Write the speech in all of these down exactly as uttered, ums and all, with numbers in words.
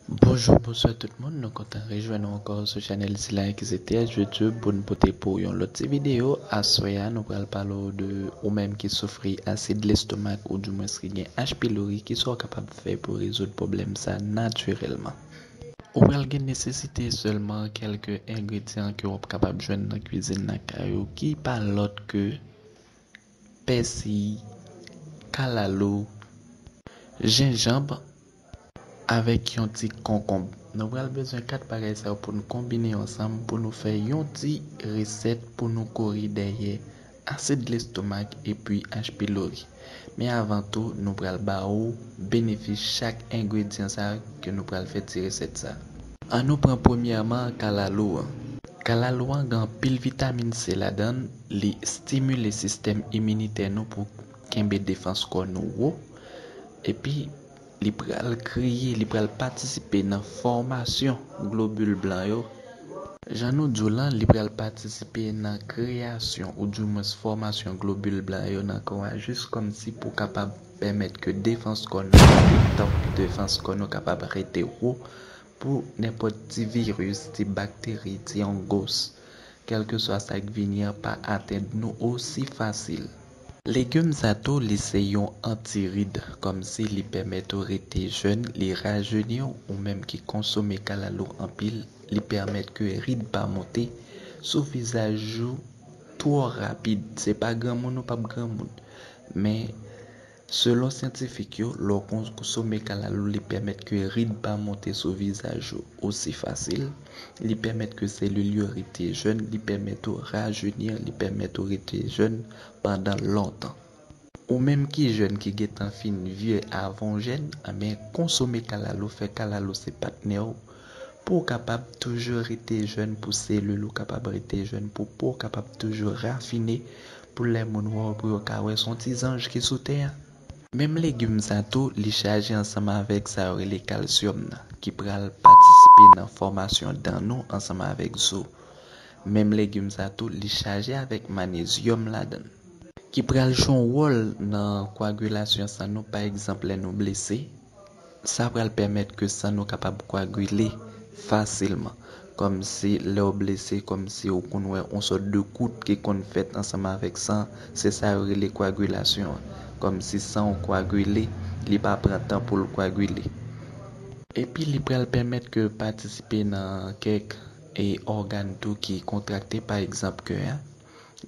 Bonjou, bonswa tout moun. Nou kontan rejwenn nou ankò sou chanèl sila ki se T H YouTube pou n pote pou w yon lòt ti videyo. Aswè a, nou pral pale w de ou menm ki soufri asid lestomak oudimwens ki gen H. pylori, kisa w kapab fè pou rezoud pwoblèm sa natirèlman. Ou pral gen nesesite sèlman kèlke engredyan ke w ap kapab jwenn nan kwizin lakay ou, ki pa lòt ke pèsiy, kalalou, jenjanm, avèk yon ti konkonb. Nou pral bezwen kat bagay sa yo pou n konbine yo ansanm pou nou fè yon ti resèt pou nou kouri dèyè asid lestomak epi H. pylori. Men avan tou, nou pral ba ou benefis chak engredyan sa ke nou pral fè ti resèt sa. An nou pran premyèman kalalou an. Kalalou an gen anpil vitamin C ladan l, li estimile sistèm iminitè nou pou kenbe defans kò nou wo, epi li pral kreye, li pral patisipe nan fòmasyon globil blan yo. Jan nou di w lan, li pral patisipe nan kreyasyon oudimwens fòmasyon globil blan yo nan kò a, jis kòmsi pou kapab pèmèt ke defans kò nou, tank defans kò nou kapab rete wo pou nenpòt ti viris, ti bakteri, ti fongis, kèlkeswa sa k vini an, pa atenn nou osi fasil. Legim sa tou, li se yon antirid, kòmsi li pèmèt ou rete jèn, li rajeni w, ou menm ki konsome kalalou anpil, li pèmèt ke rid pa monte sou vizaj ou twò rapid. Se pa granmoun ou p ap granmoun, men selon syantifik yo, lè w konsome kalalou, li pèmèt ke rid pa monte sou vizaj ou osi fasil, li pèmèt ke selil yo rete jèn, li pèmèt ou rajeni, li pèmèt ou rete jèn pandan lontan. Ou menm ki jèn, ki gentan fin vye avan w jèn, anben konsome kalalou, fè kalalou se patnè w, pou w kapab toujou rete jèn, pou selil ou kapab rete jèn, pou po w kapab toujou rafine, pou lè moun wè w, pou yo ka wè se yon ti zanj ki sou tè a. Menm legim sa tou, li chaje ansanm avèk sa yo rele kalsyòm nan, ki pral patisipe nan fòmasyon dan nou ansanm avèk zo. Menm legim sa tou, li chaje avèk manezyòm ladan l, ki pral jwe yon wòl nan kwagilasyon san nou, pa egzanp, lè nou blese. Sa pral pèmèt ke san nou kapab kwagile fasilman. Kòmsi lè w blese, kòmsi ou konn wè yon sòt de kout ki konn fèt ansanm avèk san, se sa yo rele kwagilasyon an. Kòmsi san w kwagile, li pa pran tan pou l kwagile. Epi li pral pèmèt ke patisipe nan kèk e ògàn tou ki kontrakte, pa egzanp kè a.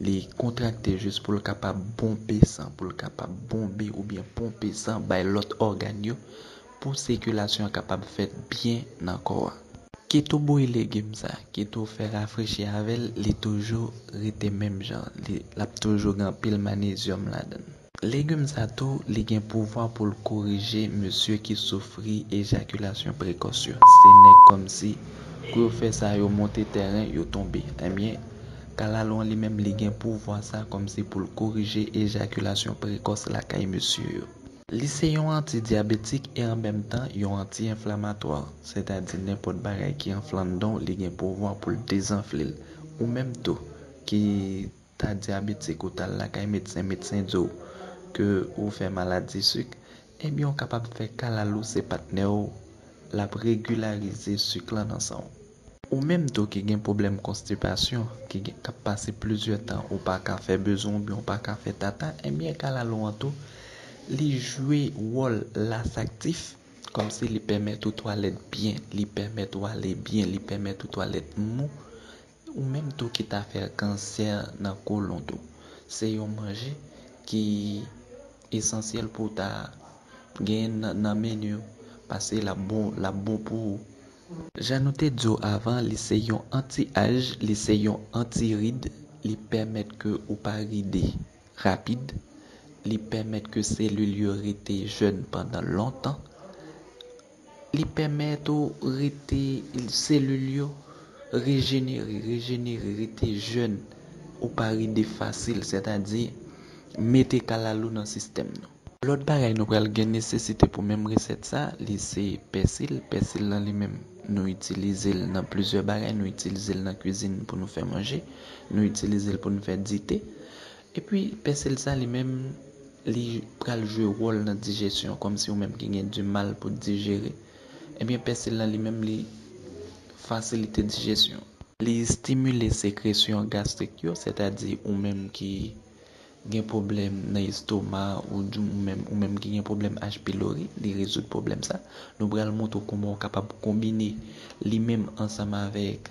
Li kontrakte jis pou l kapab ponpe san, pou l kapab bonbe oubyen ponpe san bay lòt ògàn yo, pou sikilasyon an kapab fèt byen nan kò a. Kit ou bouyi legim sa, kit ou fè rafrechi avè l, li toujou rete menm jan, li, l ap toujou gen anpil manezyòm ladan l. Legim sa tou, li gen pouvwa pou l korije mesye ki soufri ejakilasyon prekòs yo. Se nèg kòmsi, kou yo fè sa, yo monte tèren, yo tonbe. Ebyen, kalalou an li menm, li gen pouvwa sa kòmsi pou l korije ejakilasyon prekòs lakay mesye yo. Li se yon antidyabetik e an menm tan yon anti-enflamatwa, sètadi nenpòt bagay ki anfle anndan w, li gen pouvwa pou l dezanfle l. Ou menm tou, ki ta dyabetik, ou t al lakay medsen, medsen di w ke ou fè maladi sik, ebyen, ou kapab fè kalalou se patnè w, l ap regilarize sik lan nan san w. Ou menm tou ki gen pwoblèm konstipasyon, ki gen, k ap pase plizyè tan ou pa ka fè bezwen w oubyen ou pa ka fè tata, ebyen, kalalou an tou, li jwe wòl lasaktif, kòmsi li pèmèt ou twalèt byen, li pèmèt ou ale byen, li pèmèt ou twalèt mou. Ou menm tou ki ta fè kansè nan kolon tou, se yon manje ki esansyèl pou w ta genyen nan, nan meni w, paske l ap bon, l ap bon pou ou. Jan nou te di w avan, li se yon anti-aj, li se yon anti-rid, li pèmèt ke ou pa ride rapid, li pèmèt ke selil yo rete jèn pandan lontan, li pèmèt ou rete, selil yo rejenere, rejenere, rete jèn, ou pa ride fasil, sètadi mete kalalou nan sistèm nou. Lòt bagay nou pral gen nesesite pou menm resèt sa, li se pèsil. Pèsil lan li menm, nou itilize l nan plizyè bagay, nou itilize l nan kwizin pou nou fè manje, nou itilize l pou nou fè dite. Epi, pèsil sa li menm, li pral jwe wòl nan dijesyon, kòmsi ou menm ki gen di mal pou dijere. Ebyen, pèsil lan li menm li fasilite dijesyon. Li stimile sekresyon gastrik yo, sètadi ou menm ki gen pwoblèm nan estoma, ou di ou menm, ou menm ki gen pwoblèm H. pylori, li rezoud pwoblèm sa. Nou pral montre w kòman w kapab konbine li menm ansanm avèk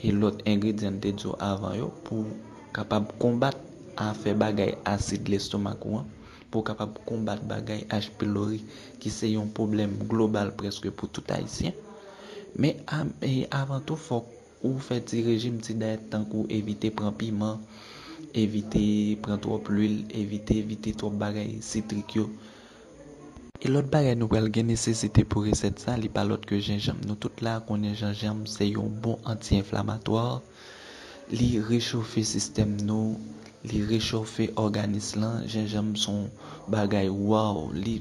e lòt engredyan n te di w avan yo pou w kapab konbat afè bagay asid lestomak ou an, pou w kapab konbat bagay H. pylori ki se yon pwoblèm global prèske pou tout Ayisyen. Men a- e avan tou, fòk ou fè ti rejim, ti dayèt, tankou evite pran piman, evite pran twòp lwil, evite, evite twòp bagay sitrik yo. E lòt bagay nou pral gen nesesite pou resèt sa, li pa lòt ke jenjanm. Nou tout la konnen jenjanm se yon bon anti-enflamatwa. Li rechofe sistèm nou, li rechofe òganis lan. Jenjanm se yon bagay, waw, li,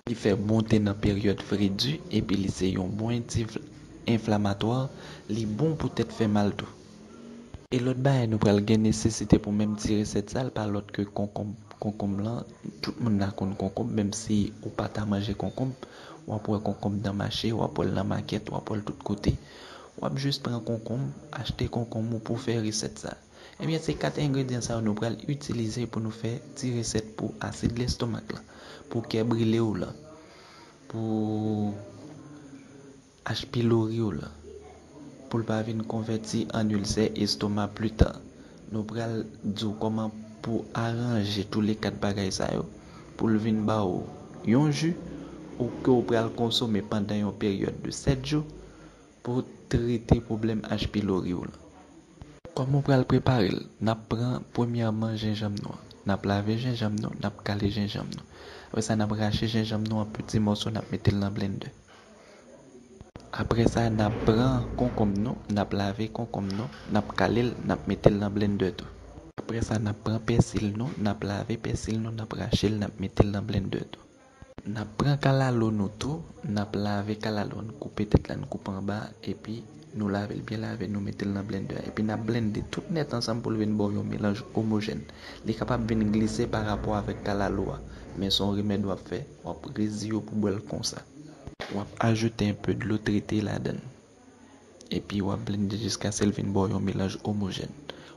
li fè monte nan peryòd fredi, epi li se yon bon anti-enflamatwa. Li bon pou tèt fè mal tou. E lòt bagay nou pral gen nesesite pou menm ti resèt sa, l pa lòt ke konkonm. Konkonm lan, tout moun la konn konkonm, menm si ou pa ta manje konkonm, w ap wè konkonm nan mache, w ap wè l nan makèt, w ap wè l tout kote. W ap jis pran konkonm, achte konkonm ou pou fè resèt sa. Ebyen, se kat engredyan sa yo nou pral itilize pou nou fè ti resèt pou asid lestomak la, pou kè brile w lan, pou H. pylori w lan, pou l pa vin konvèti an ilsè estoma pli ta. Nou pral di w kòman pou aranje toulèkat bagay sa yo, pou l vin ba w yon ji ou ke w pral konsome pandan yon peryòd de sèt jou pou trete pwoblèm H. pylori w lan. Kòman w pral prepare l? N ap pran premyèman jenjanm nou an. N ap lave jenjanm nou, n ap kale jenjanm nou. Apre sa, n ap rache jenjanm nou an piti mòso, n ap mete l nan blendè. Apre sa, n ap pran konkonm nou, n ap lave konkonm nou, n ap kale l, n ap mete l nan blendè tou. Apre sa, n ap pran pèsil nou, n ap lave pèsil nou, n ap rache l, n ap mete l nan blendè tou. N ap pran kalalo nou tou, n ap lave kalalo, n koupe tèt la, n koupe anba, epi nou lave l byen lave, nou mete l nan blendè. Epi n ap blende tout nèt ansanm pou l vin ba w yon melanj omojèn. Li kapab vin glise pa rapò avèk kalalo a, men se yon remèd w ap fè, w ap rezi yo pou bwè l konsa. W ap ajoute enpe dlo trete ladan l. Epi w ap blende jiskaske l vin ba w yon melanj omojèn.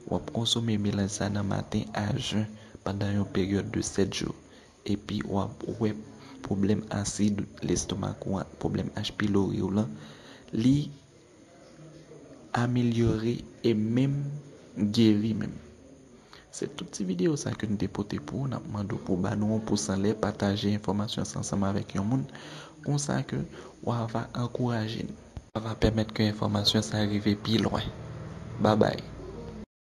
W ap konsome melanj sa nan maten a jen pandan yon peryòd de sèt jou. Epi w ap wè pwoblèm asid lestomak ou an, pwoblèm H. pylori w lan, li amelyore e menm geri menm. Se tout ti videyo sa ke nou te pote pou ou. N ap mande w pou w ba nou yon pous anlè, pataje enfòmasyon sa ansanm avèk yon moun, konsa ke w a va ankouraje nou. W a va pèmèt ke enfòmasyon sa rive pi lwen. Babay.